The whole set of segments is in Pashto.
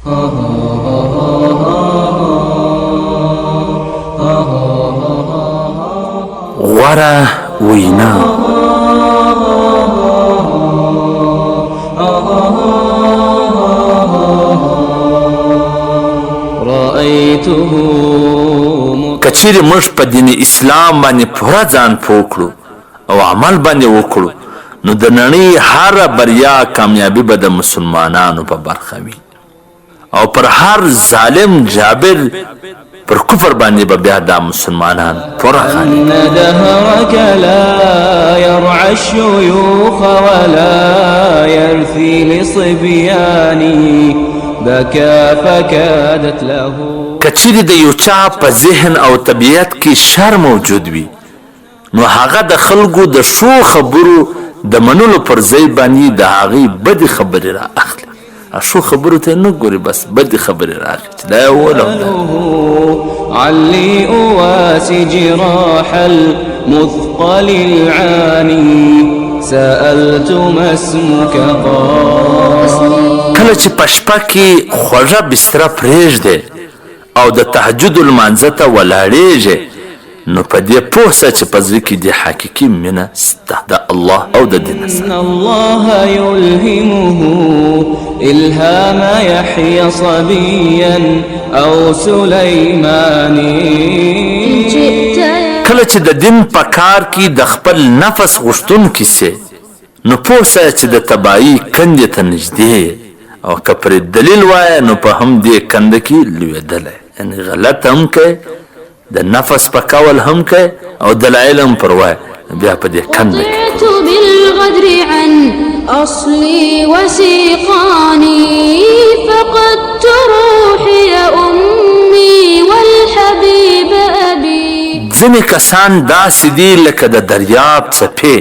غوره وینا. که چیرې موږ په دین اسلام باندې پوره ځان پوه کړو او عمل باندې وکړو، نو د نړۍ هره بریا کامیابي به د مسلمانانو په برخه وي او پر هر ظالم جابر پر کفر باندې به بیا دا مسلمانان پوره غالب. ان دهرك لا يرعى الشيوخ ولا يرثي لصبياني بكى فكادت له. که چیرې د یو چا په ذهن او طبیعت کې شر موجود وي، نو هغه د خلکو د ښو خبرو د منلو پر ځای باندې د هغوی بدې خبرې را اخلي. ښو خبرو ته نه ګوري، بس بدې خبرې را اخلي چې دا یې وویل او دا. علي أواسي جراح المثقل العاني سألت ما اسمك قال. کله چې په شپه کې خوږه بستره پرېږدې او د تهجد لمانځه ته ولاړېږې، نو په دې پوه سه چې په زړه کې دې حقیقي مینه سته د الله او د دین سره. ان الله يلهمه الهام يحيى صبيا او سليمان. کله چې د دین په کار کې د خپل نفس غوښتونکی سې، نو پوه سه چې د تباهي کندې ته نږدې یې، او که پرې دلیل وایې نو په همدې کنده کې لوېدلی، یعنې غلط هم کوې، د نفس په قول هم کوې او دلایل هم پر وایې، بیا په دې کنده کې قطعت بالغدر عن اصلي وسيقاني فقدت روحي امي والحبيب ابي. ځینې کسان داسې دي لکه د دریاب څپې،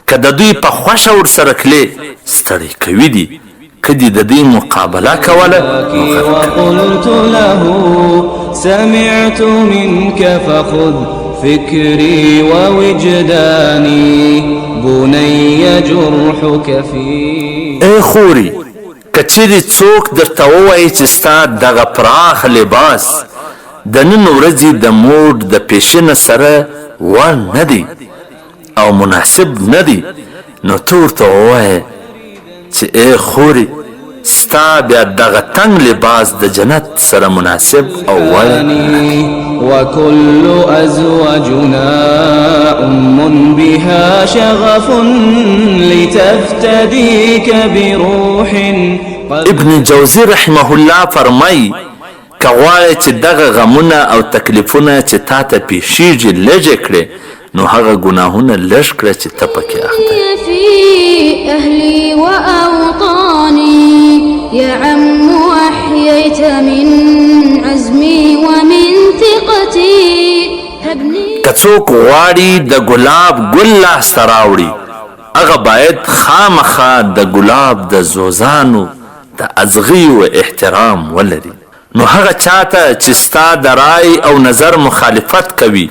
که د دوی په خوښه ورسره کلې ستړی کوي دي، که دې د دوی مقابله کوله نو غرق کوي. وقلت له سمعت منك فخذ فكري ووجداني بني جرحك في. ای خورې، که چېرې څوک درته ووایي چې ستا دغه پراخ لباس د نن ورځې د موډ د پېشنه سره وړ نه دی او مناسب نه دی، نو ته ورته ووایه چې ای خورې، ستا بیا دغه تنګ لباس د جنت سره مناسب او وړ نه دی. وكل أزواجنا أم بها شغف لتفتديك بروح. ابن جوزي رحمه الله فرمایي، که غواړې چې دغه غمونه او تکلیفونه چې تا ته پېښېږي لږ یې کړې، نو هغه ګناهونه لږ کړه چې ته پکې اخته یې. في أهلي وأوطاني يا عم أحييت من عزمي ومن ثقتي هبني. که څوک غواړي د ګلاب ګل لاسته راوړي، هغه باید خامخا د ګلاب د زوزانو د ازغیو احترام ولري. نو هغه چاته چې ستا د رای او نظر مخالفت کوي،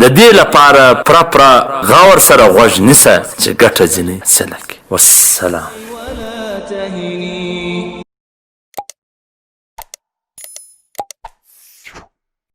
د دې لپاره پوره پوره غور سره غوږ نیسه چې ګټه ځینې حاصله کړي. والسلام.